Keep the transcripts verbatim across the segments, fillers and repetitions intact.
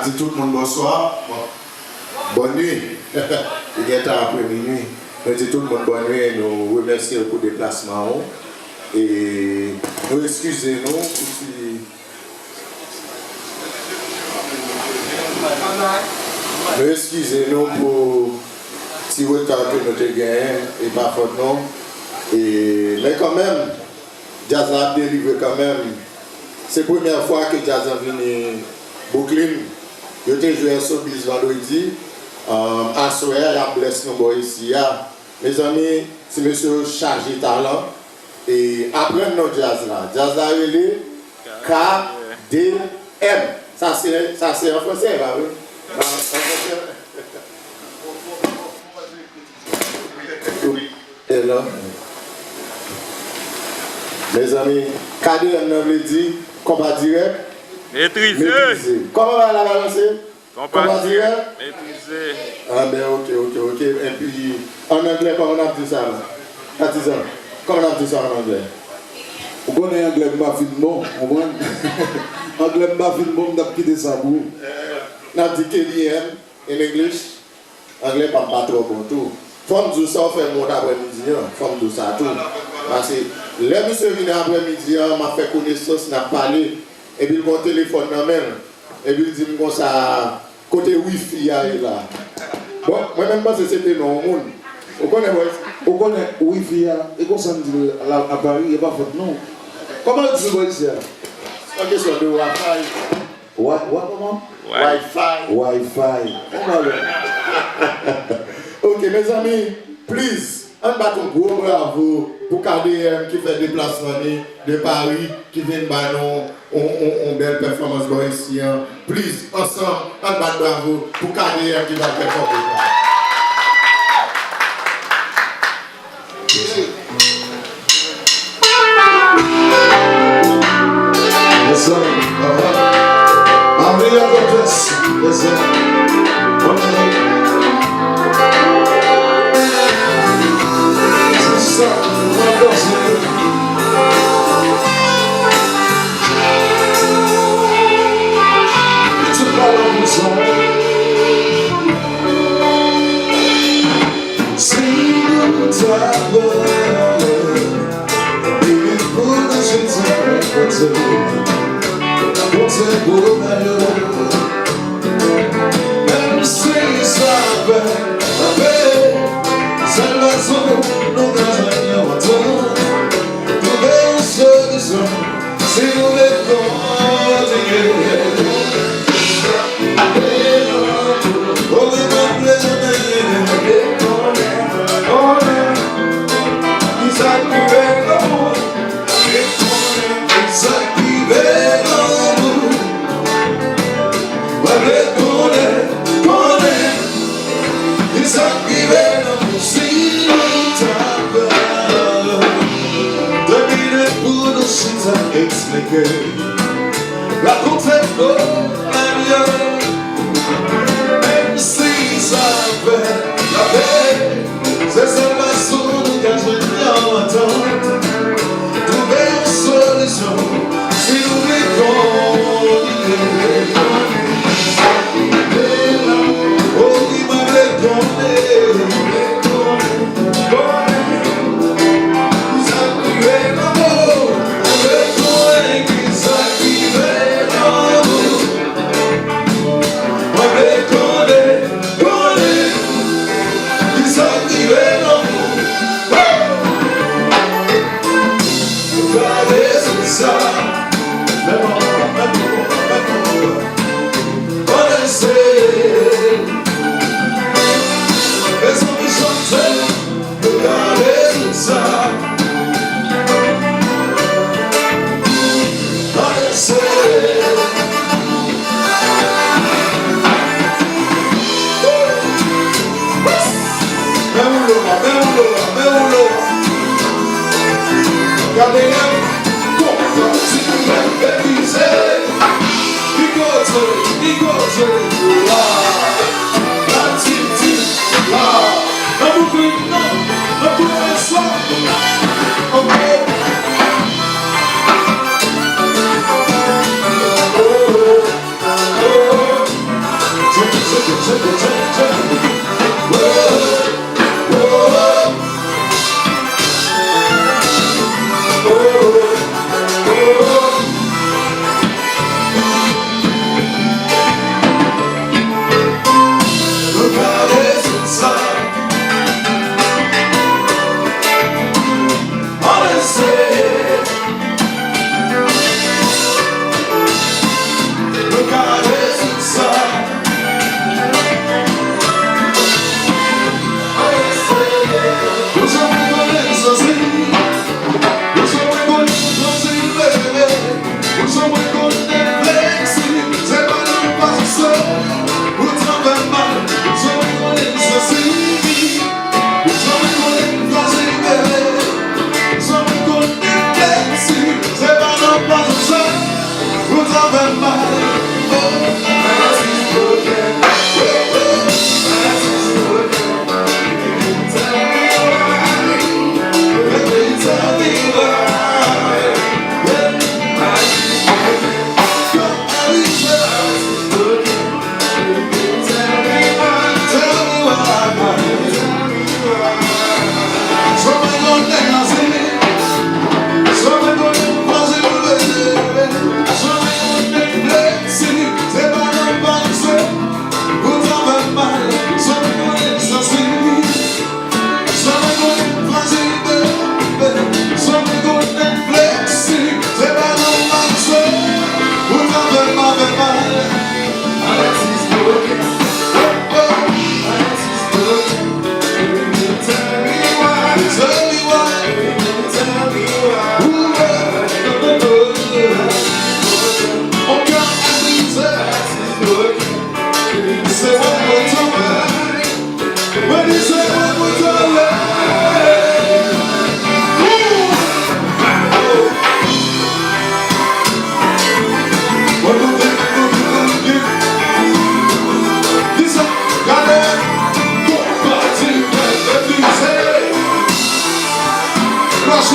Di tout moun bonswa. Bon, bòn nwi. Li gentan apre minwi. Nou di tout moun bòn nwi, nou remèsye l pou deplasman ou. E nou eskize nou pou ti, nou eskize nou pou ti reta ke nou te genyen, e pa fòt nou. E, men kanmenm, djaz la ap delivre kanmenm. Se premyè fwa ke djaz la vini Brooklyn. Yo te jwe Sobiz vandredi. Ahn, aswè a, y ap bless nou bò isi a. Mezanmi, ti mesye yo chaje talan. E aprann non djaz la. Djaz la rele K D M. Sa se, sa se an fransè, pa vre? An, an fransè. E la. Mezanmi, K D M nan vle di konpa dirèk, metrize. Metrize. Kòman bagay la balanse? Konpa dirèk, metrize. A ben, oke, oke, oke. Epi, an anglè, kòman n ap di sa la? Patizan, kòman n ap di sa an anglè? Ou konnen anglè m pa fin bon, konprann? Anglè m pa fin bon, m t ap kite sa pou ou. N ap di K D M in English. Anglè pa m pa twò bon tou. Fò m di w sa w fè m wont aprèmidi an, fò m di w sa tou. Paske lè misye vini aprèmidi an, m ap fè konesans, n ap pale, epi l gen yon telefòn nan men l, epi l di m konsa, kote wifi a ye la? Bon, mwen menm m panse se te non yon moun. Ou konnen, bòy? Ou konnen wifi a, e konsa m di l la a Pari, e pa fòt nou. Kòman yo di l bò isi a? Se yon kesyon de wifi. Wa, wa kòman? Wi-Fi. Wi-Fi. Bon bagay. Oke, mezanmi, please, ann bat yon gwo bravo pou K D M ki fè deplasman li de Paris, ki vin ba nou yon, yon, yon bèl pèfòmans bò isi an. Please, ansanm, ann bat bravo pou K D M ki va pèfòme. Yes, sir. Uh-huh. Amen. Yes, sir. Amen. Yes, sir. It's a powerful song. Si nou ta pran, epi pou nou chita, Bondye, Bondye pou nou. Menm si sa fè, fè, sèl fason nou ka jwenn yon antant, twouve yon solisyon. Si nou vle kontinye, o wi, m ap leve, konnen, konnen, kisa k rive lanmou, kisa k rive lanmou, m ap leve, konnen, konnen. Kisa k rive nan moun si nou ta pran de minit pou nou chita eksplike, rakonte nou lavi an? Menm si sa fè lapenn, se sèl fason nou ka jwenn yon antant, twouve yon solisyon. Si nou vle kontinye, o wi, m ap vle konnen, konnen, kisa k rive lanmou, m ap vle konnen kisa k rive lanmou, m ap vle konnen, konnen, kisa k rive lanmou. Gade se sa. Mezanmi, chante. Gade se sa. Gade se. Men ou lo a, men ou lo a, men ou lo a. Gade lè m kontan, si nou menm betize. Ki kote, ki kote, la. La, ti, ti, la. Nan Brooklyn, non, nan Brooklyn, swa. Ankò. Oh, oh.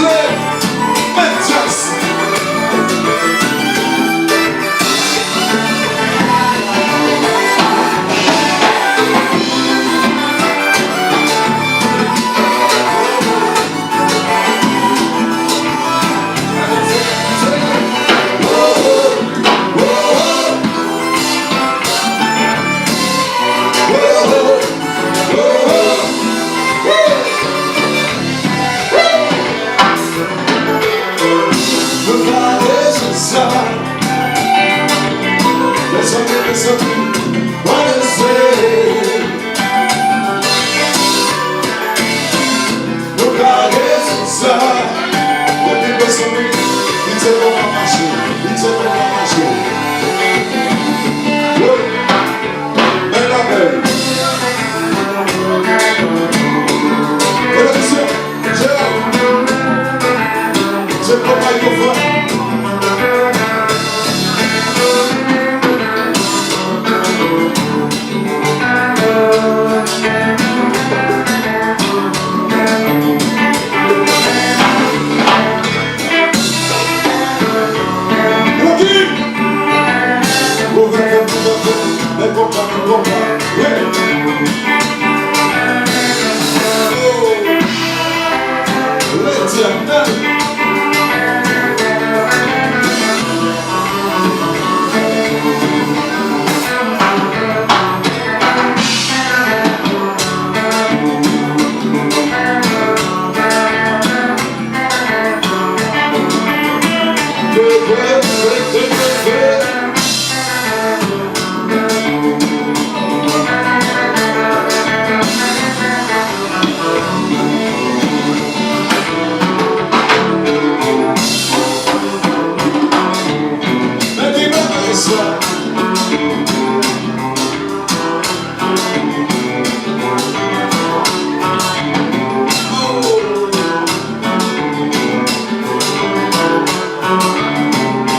Mèt Djaz. Nou pa bezwen sa. Mezanmi, mezanmi, pa bezwen. Nou pa bezwen sa. Epi mezanmi, li te konn ap mache, li te konn ap mache. Yo. Bèl bagay. Repetisyon. Jero. Se pa mikrofòn. Rocky! Ouvè kè nou, ouvè kè nou, men konpa, men konpa. Wi. Oh. Letènèl.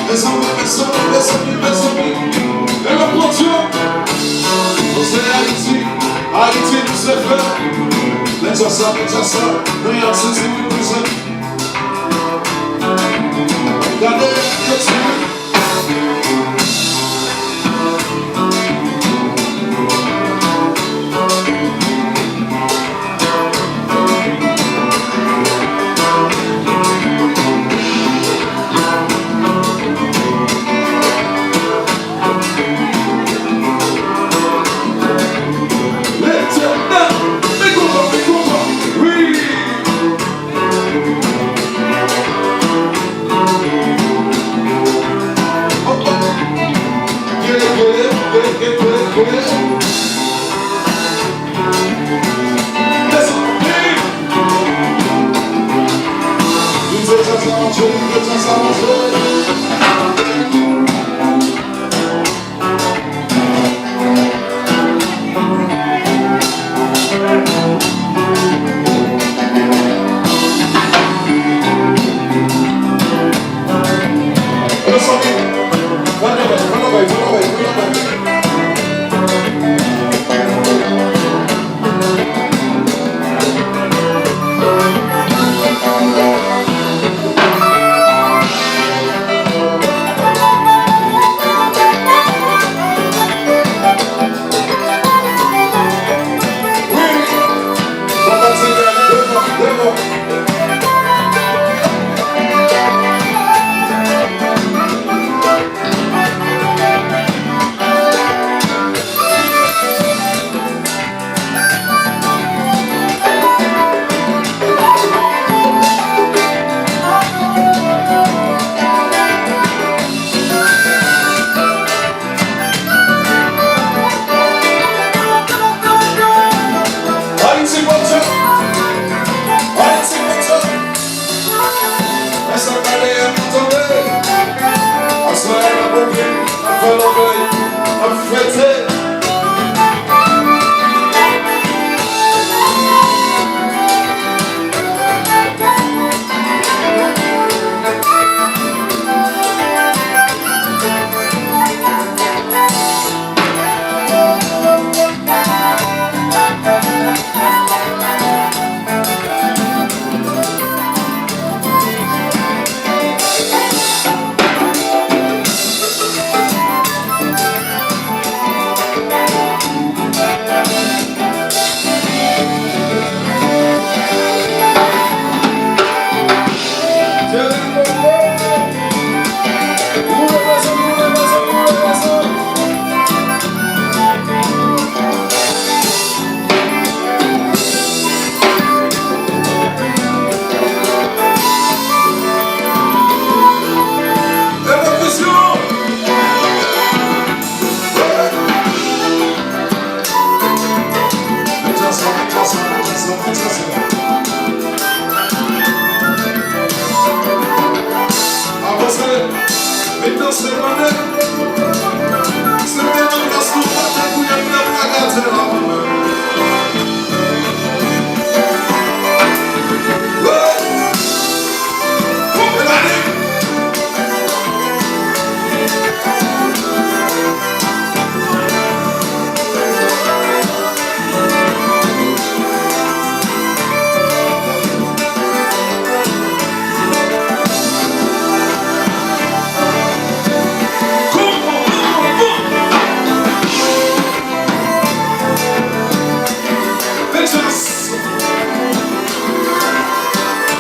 Mezanmi, mezanmi, mezanmi, mezanmi. E lè Bondye, nou se Ayiti, Ayiti nou se fè. Lè djaz la, lè djaz la, nou y ap santi wi prezan. Gade, yo ti. Letènèl, men konpa, men konpa, wi. Se tande. Se te nan plas nou pa te pou y ap lè plak atè la. Hey! Konpe la, men.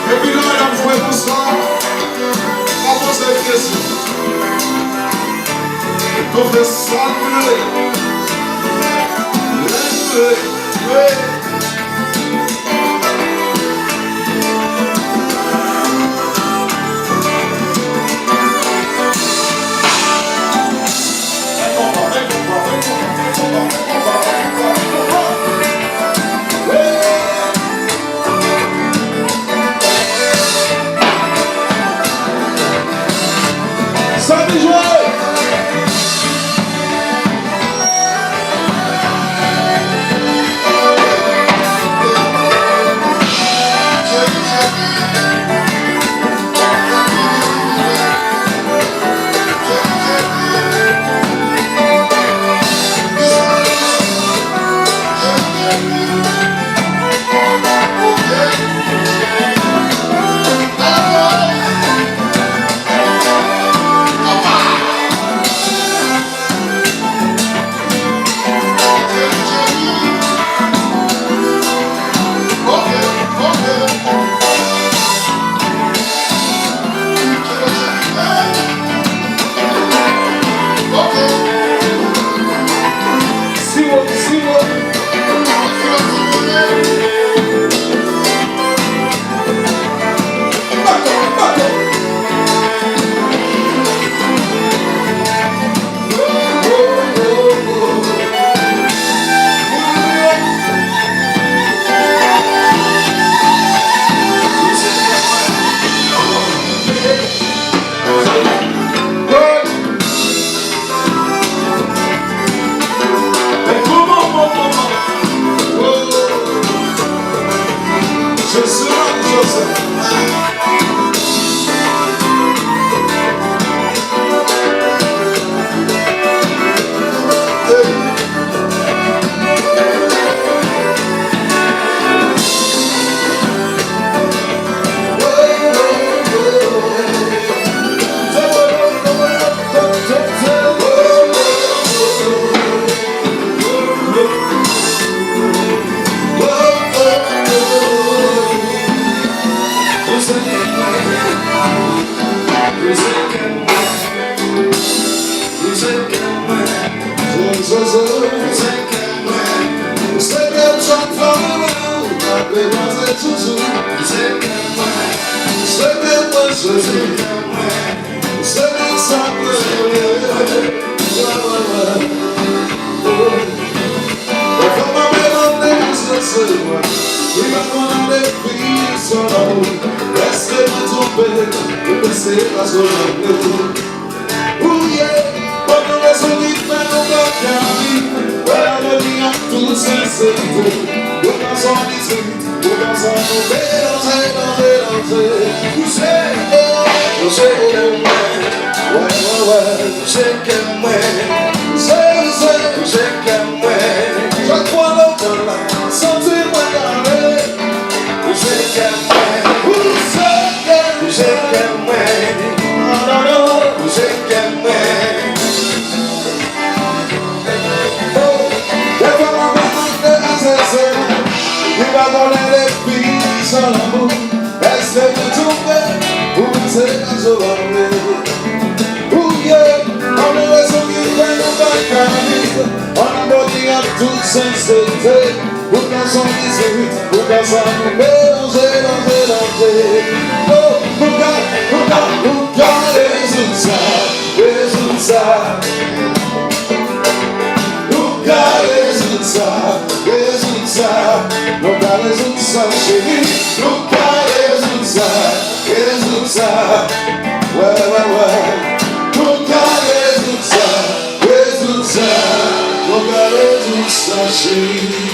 Epi lè w ap jwe konsa, pa poze kesyon. Konfesyon. Sa ki jwe? Ou ye, pa gen rezon ki fè nou pa ka viv. Wè, lè nou di ak tout senserite, nou pa sòtize, nou pa sòtize, danje, danje, danje. Ou se, ou se kè mwen. Wè, wè, wè. Ou se kè mwen. Se, se. Ou se kè mwen. Chak fwa nou pran la, santi mwen ale. Ou se kè mwen. Ou se kè mwen. Ou se kè mwen. Non, non, non. Ou se kè mwen. Oh, dèfwa mwen pa mande asasina. Li pa konnen depi san lanmou. Èske nou tou prè pou pase nan zo ame? Ou ye, pa gen rezon ki fè nou pa ka viv. An abòne ak tout senserite. Pou ka san dizuit, pou ka sa nou melanje, lanje, lanje. Oh, nou ka, nou ka, nou ka rezoud sa, rezoud sa. Nou ka rezoud sa, rezoud sa. Nou ka rezoud sa, cheri. Nou ka rezoud sa, rezoud sa. Wè, wè, wè. Nou ka Cheri,